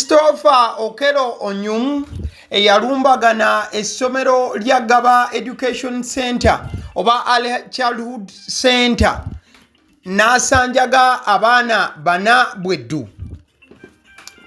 Christopher Okello Onyum eyalumbagana essomero lya Gaba Education Center oba Early Childhood Center n'asanjaga abaana bana bweddu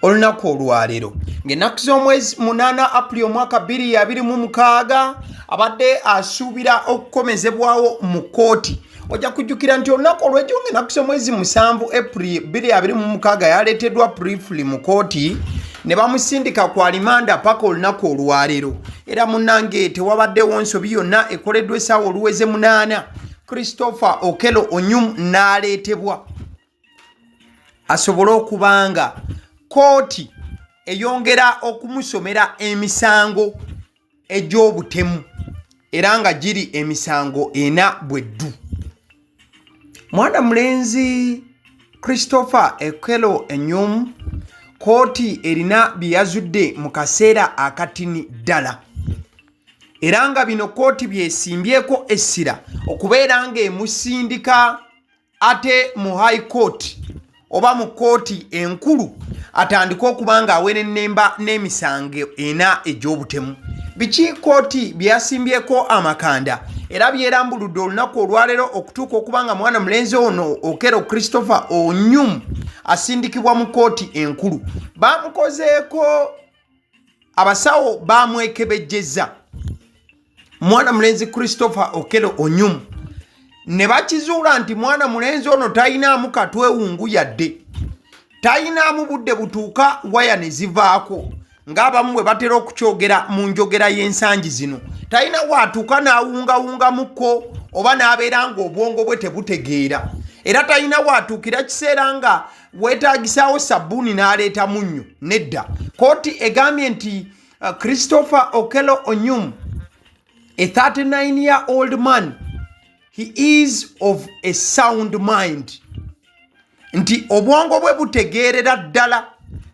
olunaku olwaleero ng'ennaku z'omwezi 8 Apuli omwaka 2026 abadde asuubira okukomezebwawo mu kkooti. Ojja kujjukira nti olunaku olw'ejjo ng'ennaku z'omwezi 7 April 2026 yaleeteddwa briefly mu kkooti ne bamusindika ku alimanda paka olunaku olwaleero. Era munnange tewabaddewo nsobi yonna ekoleddwa. Essaawa oluweze 8 Christopher Okello Onyum n'aleetebwa asobole okubanga kkooti eyongera okumusomera emisango egy'obutemu, era nga giri emisango ena bweddu. Mwana mulenzi Christopher Okello Onyum, kkooti erina bye yazudde mu kaseera akatini ddala, era nga bino kkooti byesimbyeko essira okubeera ng'emusindika ate mu High Court oba mu kkooti enkulu atandike okuba nga awerennemba n'emisango ena egy'obutemu. Biki kkooti bye yasimbyeko amakanda era byerambuludde olunaku olwaleero okutuuka okuba nga mwana mulenzi ono Okello Christopher Onyum asindikibwa mu kkooti enkulu? Bamukozeeko, abasawo bamwekebejjeza mwana mulenzi Christopher Okello Onyum ne bakizuula nti mwana mulenzi ono talinaamu katwewungu, yadde talinaamu budde butuuka waya ne zivaako ng'abamu bwe batera okukyogera mu njogera y'ensangi zino. Talina waatuuka n'awungawungamukko oba n'abeera ng'obwongo bwe tebutegeera, era talina waatuukira kiseera nga weetaagisaawo sabbuuni n'aleeta munnyo. Nedda, kooti egambye nti Christopher Okello Onyum, a 39 year old man, he is of a sound mind, nti obwongo bwe butegeerera ddala,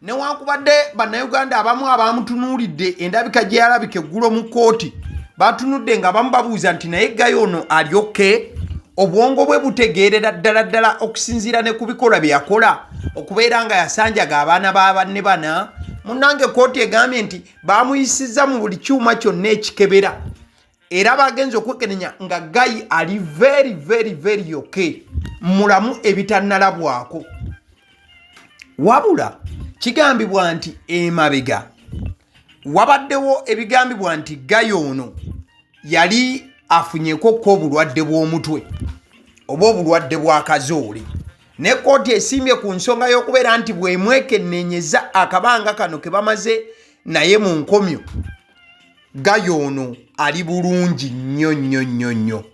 newankubadde Bannayuganda abamu abamutunuulidde endabika gye yalabika eggulo mu kkooti batunudde nga bamu babuuza nti, "Naye guy ono alyokke obwongo bwe butegeerera ddala ddala?" Okusinziira ne ku bikolwa bye yakola okubeera nga yasanjaga abaana ba banne bana. Munnange, kkooti egambye nti bamuyisizza mu buli kyuma kyonna ekikebera, era bagenza okwekenenya nga guy ali very, very, very okay, mulamu ebitannalabwako. Wabula kigambibwa nti emabega wabaddewo ebigambibwa nti guy ono yali afunyeko ko obulwadde bw'omutwe oba obulwadde bw'akazoole, ne kkooti esimbye ku nsonga y'okubeera nti bwemwekenneenyeza akabanga kano ke bamaze naye mu nkomyo, guy ono ali bulungi nnyo nnyo nnyo nnyo.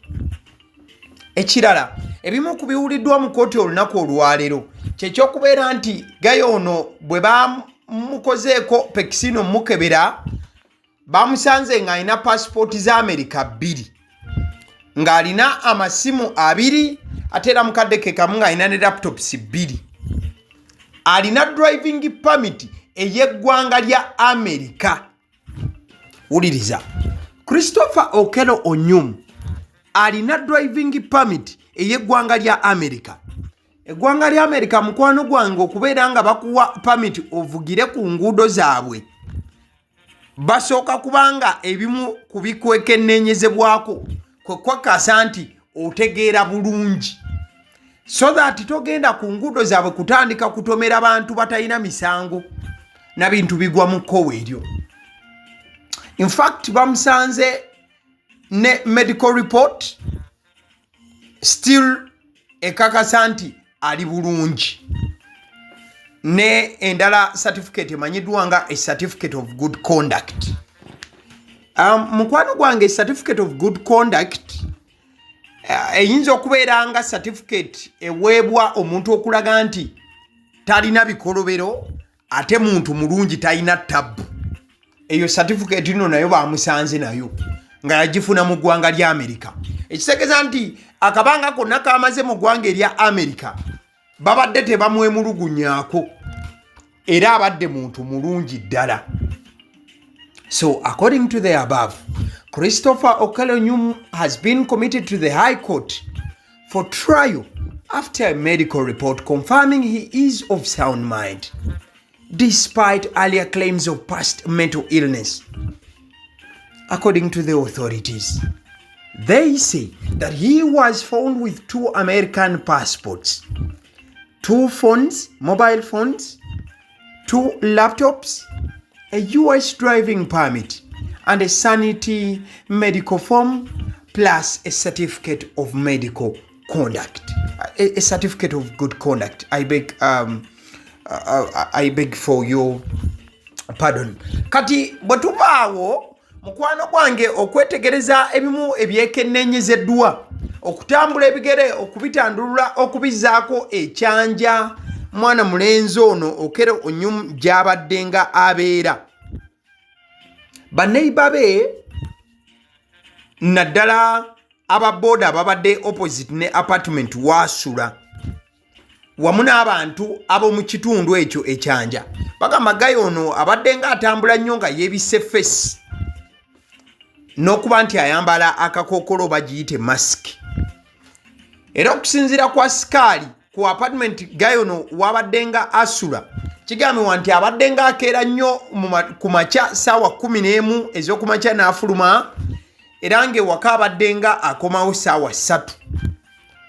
Ekirala, ebimu ku biwuliddwa mu kkooti olunaku olwaleero kyekyokubeera nti guy ono bwe bamukozeeko pekisino mukebera, bamusanze ng'alina pasipooti za Amerika bbiri, ng'alina amasimu abiri, ate era mukadde ke kamu ng'alina ne laptops bbiri. Alina driving permit ey'eggwanga lya Amerika. Wuliriza, Christopher Okello Onyum alina driving permit ey'eggwanga lya Amerika. Eggwanga lya Amerika, mukwano gwange, okubeera nga bakuwa permit ovugire ku nguudo zaabwe, basooka kubanga ebimu ku bikwekenneenyezebwako kwe kwakasa nti otegeera bulungi, so that togenda ku nguudo zaabwe kutandika kutomera bantu batalina misango na bintu bigwa mu kkowa eryo. Infact, bamusanze ne medical report still ekakasa nti ali bulungi, ne endala certificate emanyiddwa nga a certificate of good conduct. Mukwano gwange, certificate of good conduct eyinza okubeera nga certificate eweebwa omuntu okulaga nti talina bikolobero ate muntu mulungi, talina tabbu. Eyo certificate nno nayo bamusanze nayo nga yagifuna mu ggwanga lya Amerika, ekitegeeza nti akabanga konna kamaze mu ggwanga erya Amerika babadde tebamwemulugunyaako, era abadde muntu mulungi ddala. So according to the above, Christopher Okello Onyum has been committed to the High Court for trial after a medical report confirming he is of sound mind. despite earlier claims of past mental illness. According to the authorities, they say that he was found with two American passports, two phones, mobile phones, two laptops, a US driving permit, and a sanity medical form, plus a certificate of medical conduct, a certificate of good conduct. I beg for your pardon. Kati bwe tuvaawo mukwano gwange okwetegereza ebimu ebyekenneenyezeddwa okutambula ebigere okubitandulula okubizzaako ekyanja mwana mulenzi ono Okello Onyum gy'abadde nga abeera, baneiba be naddala ababooda ababadde opposite ne apartment waasula wamu n'abantu ab'omu kitundu ekyo ekyanja bagamba guy ono abadde nga atambula nnyo nga yeebisse face n'okuba nti ayambala akakookolo oba giyite masiki. Era okusinziira ku asikaali ku apartment guy ono wabadde nga asula, kigambibwa nti abadde nga akeera nnyo ku makya saawa 11 ez'okumakya n'afuluma, era ng'ewaka abadde nga akomawo saawa 3,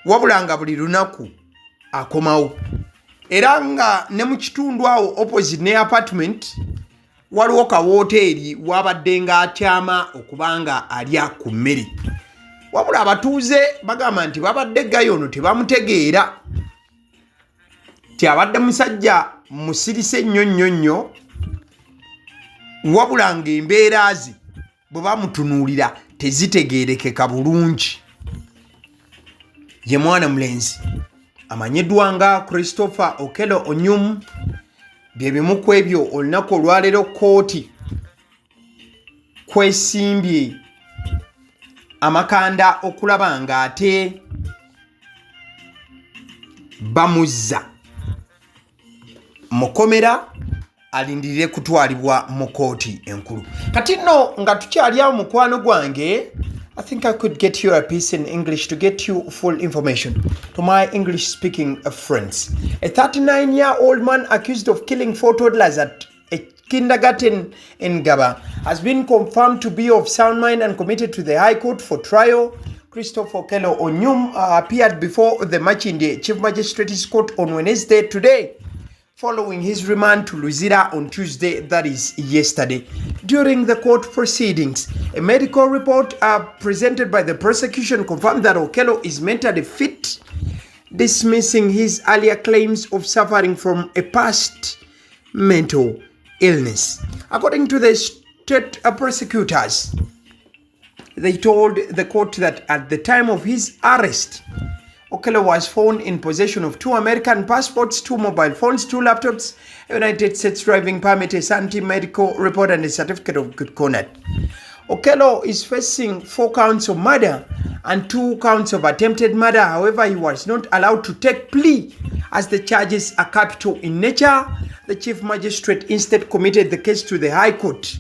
wabula nga buli lunaku akomawo. Era nga ne mu kitundu awo opposite ne apartment waliwo kawooteeri wabadde nga atyama okuba nga alya ku mmere. Wabula abatuuze bagamba nti babadde guy ono tebamutegeera, ti abadde musajja musirise nnyo nnyo nnyo, wabula ng'embeera ze bwe bamutunuulira tezitegeerekeka bulungi. Ye mwana mulenzi amanyiddwa nga Christopher Okello Onyum. Bye bimu ku ebyo olunaku olwaleero kkooti kwesimbye amakanda okulaba ng'ate bamuzza mukomera alindirire kutwalibwa mu kkooti enkulu. Kati nno nga tukyali awo mukwano gwange, I think I could get you a piece in English to get you full information. To my English speaking friends, a 39-year-old man accused of killing four toddlers at a kindergarten in Gaba has been confirmed to be of sound mind and committed to the High Court for trial. Christopher Okello Onyum appeared before the Makindye Chief Magistrate's Court on Wednesday today, following his remand to Luzira on Tuesday, that is yesterday. During the court proceedings, a medical report presented by the prosecution confirmed that Okello is mentally fit, dismissing his earlier claims of suffering from a past mental illness. According to the state prosecutors, they told the court that at the time of his arrest, Okello was found in possession of two American passports, two mobile phones, two laptops, a United States driving permit, a sanity medical report, and a certificate of good conduct. Okello is facing four counts of murder and two counts of attempted murder. However, he was not allowed to take plea as the charges are capital in nature. The chief magistrate instead committed the case to the High Court,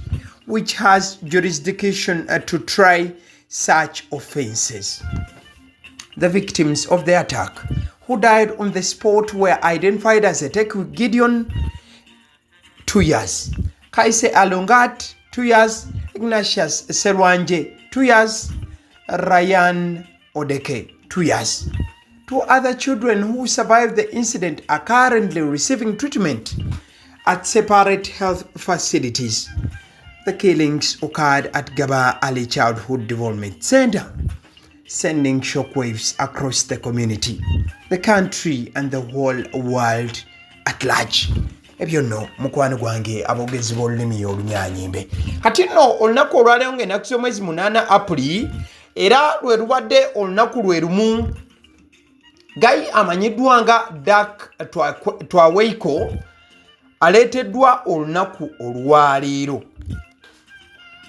which has jurisdiction to try such offenses. The victims of the attack, who died on the spot, were identified as Eteku Gideon, 2 years, Kaise Alungat, 2 years, Ignatius Serwanje, 2 years, Ryan Odeke, 2 years. Two other children who survived the incident are currently receiving treatment at separate health facilities. The killings occurred at Gaba Early Childhood Development Center, sending shockwaves across the community, the country, and the whole world at large. Ebyo nno mukwano gwange aboogezi b'olulimi olunyanyimbe. Kati nno olunaku olwaleero ng'ennaku z'omwezi 8 Apuli, era lwe lubadde olunaku lwe lumu guy amanyiddwa nga Dak Twaweiko aleeteddwa olunaku olwaleero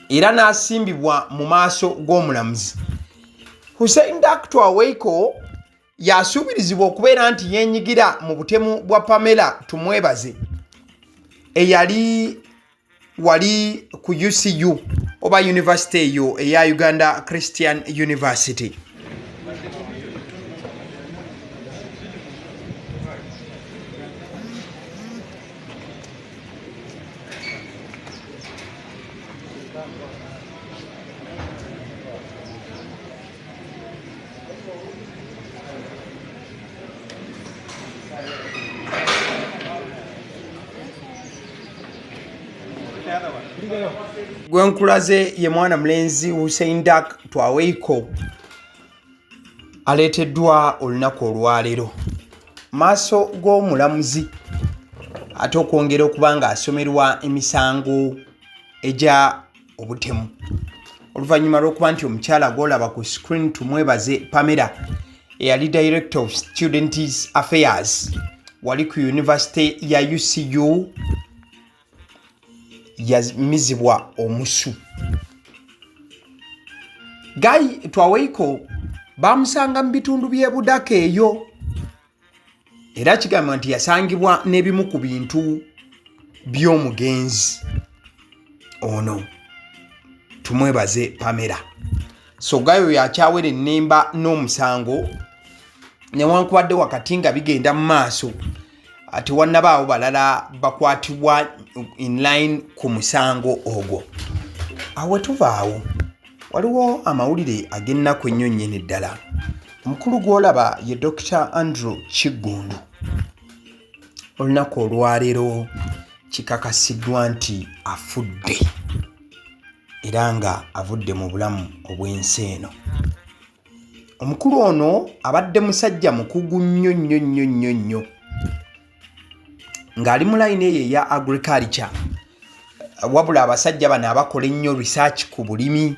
era n'asimbibwa mu maaso g'omulamuzi. Hussein Dak Twaweiko yasuubirizibwa okubeera nti yeenyigira mu butemu bwa Pamela Tumwebaze eyali wali ku UCU oba university eyo eya Uganda Christian University. Gwenkulaze ye mwana mulenzi Hussein Dak Twaweiko aleeteddwa olunaku olwaleero maaso g'omulamuzi ate okwongera okuba nga asomerwa emisango egya obutemu oluvannyuma lw'okuba nti omukyala gw'olaba ku screen Tumwebaze Pamela eyali director of students affairs wali ku university ya UCU yamizibwa omusu. Guy Twaweiko bamusanga mu bitundu by'e Budaka eyo era kigambibwa nti yasangibwa n'ebimu ku bintu by'omugenzi ono Tumwebaze Pamela. So guy oyo akyawera ennemba n'omusango newankubadde wakati nga bigenda mu maaso tewannabaawo balala bakwatibwa inline ku musango ogwo. Awo wetuvaawo waliwo amawulire ag'ennaku ennyo nnyini ddala. Omukulu gw'olaba ye Dr Andrew Kiggundu. Olunaku olwaleero kikakasiddwa nti afudde era nga avudde mu bulamu obw'ensi eno. Omukulu ono abadde musajja mukugu nnyo nnyo nnyo nnyo nnyo ng'ali mu layini eyo eya agriculture, wabula abasajja bano abakola ennyo research ku bulimi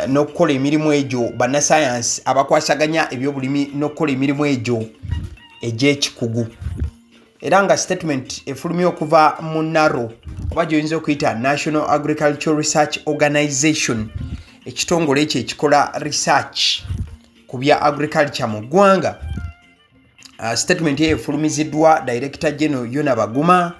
n'okukola emirimu egyo, bannasayansi abakwasaganya ebyobulimi n'okukola emirimu egyo egy'ekikugu. Era nga statement efulumye okuva mu NARO oba gy'oyinza okuyita National Agricultural Research Organization, ekitongole ekyo ekikola research ku bya agriculture mu ggwanga. Statement eyo efulumiziddwa Director General Yona Baguma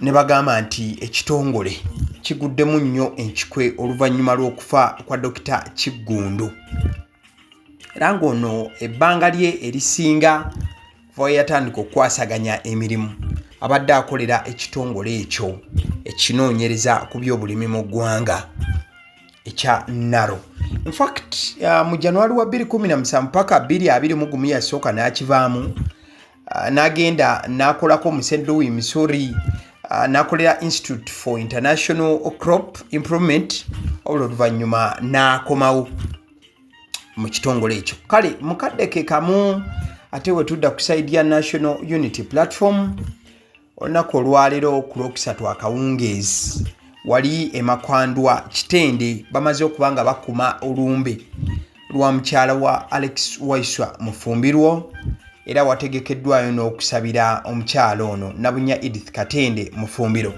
ne bagamba nti ekitongole kiguddemu nnyo enkikwe oluvannyuma lw'okufa kwa Dr Kiggundu, era ng'ono ebbanga lye erisinga kuva we yatandika okukwasaganya emirimu abadde akolera ekitongole ekyo ekinoonyereza ku byobulimi mu ggwanga ekya NARO. Infact mu January wa 2017 paka 2021 yasooka n'akivaamu, n'agenda n'akolako mu St Louis, Missouri, n'akolera Institute for International Crop Improvement, wabula oluvannyuma n'akomawo mu kitongole ekyo. Kale mukadde ke kamu ate we tudda ku side ya National Unity Platform, olunaku olwaleero ku Lwokusatu akawungeezi wali emakwandwa Kitende bamaze okuba nga bakuma olumbe lwa mukyala wa Alex Waiswa Mufumbirwo, era wategekeddwayo n'okusabira omukyala ono Nabunya Edith Katende Mufumbiro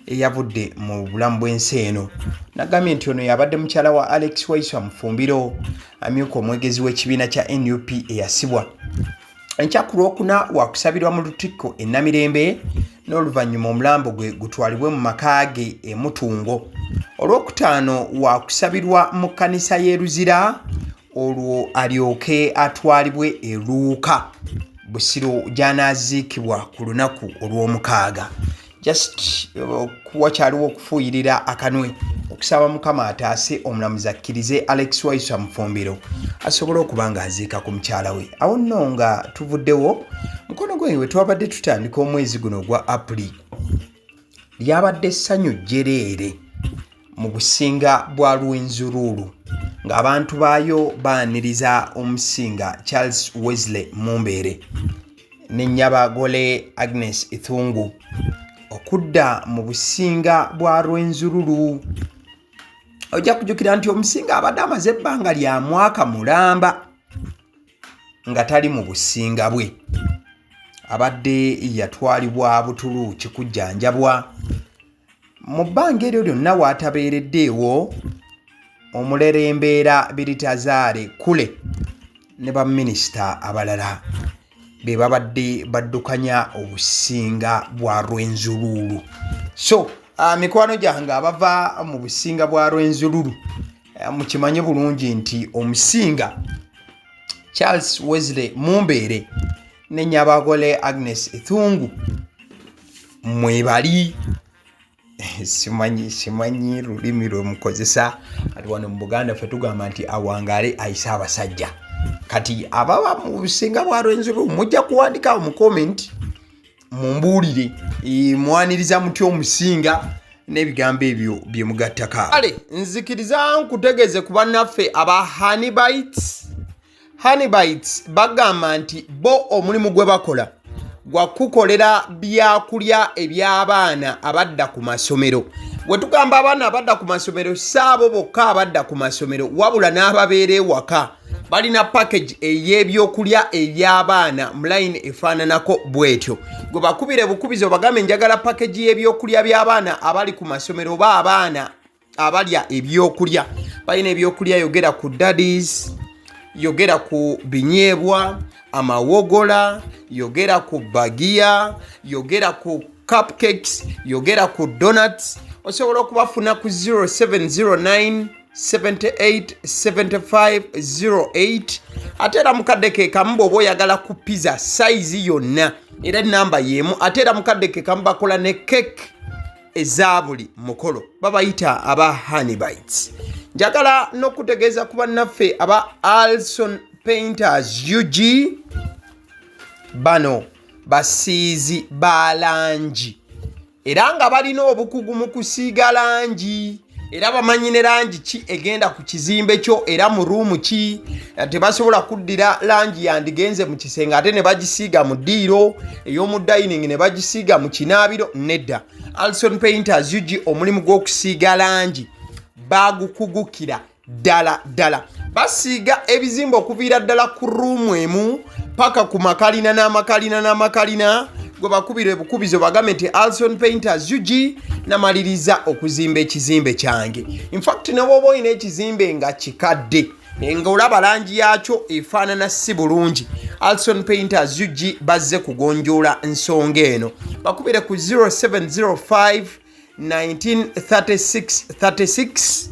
eyavudde mu bulamu bw'ensi eno. Nagambye nti ono yabadde mukyala wa Alex Waiswa Mufumbiro, amyuka omwogezi w'ekibiina kya NUP eyasibwa. Enkya ku Lwokuna wakusabirwa mu Lutikko e Namirembe n'oluvannyuma omulambo gwe gutwalibwe mu maka ge e Mutungo. Olwokutaano wakusabirwa mu kkanisa y'e Luzira, olwo alyoke atwalibwe e Luuka Busiro gy'anaaziikibwa ku lunaku Olwomukaaga. Just wakyaliwo okufuuyirira akanwe okusaba Mukama ataase omulamuzi akkirize Alex Waiswa Mufumbiro asobole okuba ng'aziika ku mukyala we. Awo nno nga tuvuddewo, mukono gwe we twabadde tutandika omwezi guno ogwa Apuli, lyabadde ssanyu jjereere mu businga bwa Rwenzururu ng'abantu baayo baaniriza omusinga Charles Wesley Mumbere ne Nyabagole Agnes Ithungu okudda mu businga bwa Rwenzururu. Ojja kujjukira nti omusinga abadde amaze ebbanga lya mwaka mulamba nga tali mu businga bwe, abadde yatwalibwa Butuluuki kujjanjabwa. Mu bbanga eryo lyonna waatabeereddeewo omulerembeera Biritazaare Kule ne baminisita abalala be babadde baddukanya obusinga bwa Rwenzururu. So mikwano gyange abava mu businga bwa Rwenzururu, mukimanye bulungi nti omusinga Charles Wesley Mumbeere ne Nyabagole Agnes Ithungu mwebali. Simanyi, simanyi lulimi lwe mukozesa. Kati wano mu Buganda ffe tugamba nti awangaale ayise abasajja. Kati ababa mu businga bwa Rwenzururu mujja kuwandika mu comment mumbuulire, mwaniriza mutya omusinga n'ebigambo ebyo bye mugattako. Kale nzikiriza nkutegeeze ku bannaffe aba Honeybites. Honeybites bagamba nti bo omulimu gwe bakola gwa kukukolera byakulya eby'abaana abadda ku masomero. Bwe tugamba abaana abadda ku masomero, si abo bokka abadda ku masomero, wabula n'ababeera ewaka. Balina package ey'ebyokulya eby'abaana mu line efaananako bw'etyo. Gwe bakubire bukubizi obagambe njagala package y'ebyokulya by'abaana abali ku masomero oba abaana abalya ebyokulya. Balina ebyokulya, yogera ku daddies, yogera ku binyeebwa, amawogola, yogera ku bagiya, yogera ku cupcakes, yogera ku donuts. Osobola okubafuna ku 0709 78 75 08. Ate era mukadde ke kamu bw'oba oyagala ku pizza sayizi yonna, era enamba y'emu. Ate era mukadde ke kamu bakola ne cake eza buli mukolo. Babayita aba Honeybites. Njagala n'okutegeeza ku bannaffe aba Alson Painters UG. Bano basiizi ba langi era nga balina obukugu mu kusiiga langi, era bamanyi ne langi ki egenda ku kizimbe kyo era mu ruumu ki. Tebasobola kuddira langi yandigenze mu kisenge ate ne bagisiiga mu ddiiro, ey'omu dining ne bagisiiga mu kinaabiro. Nedda, Alson Painters UG omulimu gw'okusiiga langi bagukugukira ddala ddala. Basiiga ebizimbe okuviira ddala ku ruumu emu paka ku makalina n'amakalina n'amakalina. Gwe bakubira ebukubizo bagambe nti Alson Painters UG namaliriza okuzimba ekizimbe kyange. Infact ne bw'oba olina ekizimbe nga kikadde ng'olaba langi yakyo efaanana si bulungi, Alson Painters UG bazze kugonjoola nsonga eno. Bakubire ku 0705 1936 36.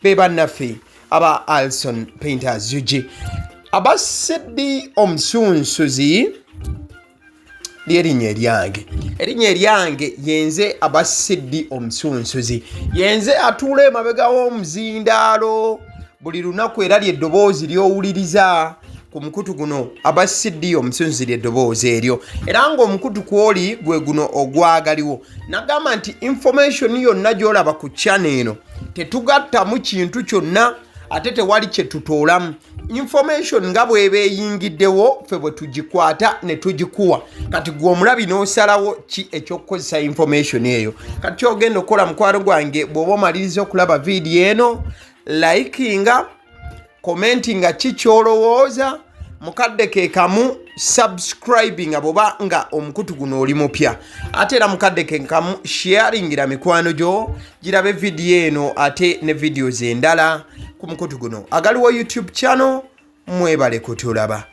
Be bannaffe aba Alson Painters UG. Abasiddi omusunsuzi lyerinnya eryange, erinnya eryange yenze Abasiddi omusunsuzi, yenze atuula emabega w'omuzindaalo buli lunaku, era lyeddoboozi ly'owuliriza ku mukutu guno. Abasiddi omusunsuzi lyeddoboozi eryo, era ng'omukutu kwoli gwe guno ogwagaliwo. Nagamba nti information yonna gy'olaba ku channel eno tetugattamu kintu kyonna, ate tewali kye tutoolamu. Information nga bw'eba eyingiddewo, ffe bwe tugikwata ne tugikuwa. Kati gwe omulabi n'osalawo ki ekyokukozesa information eyo. Kati kyogenda okukola, mukwano gwange, bw'oba omaliriza okulaba vidiyo eno, likinga, commentinga ki kyolowooza, mukadde ke kamu subscribinga bw'oba nga omukutu guno oli mupya. Ate era mukadde ke kamu sharingira mikwano gyo girabe vidiyo eno ate ne videos endala ku mukutu guno agaliwo YouTube channel. Mwebale kutulaba.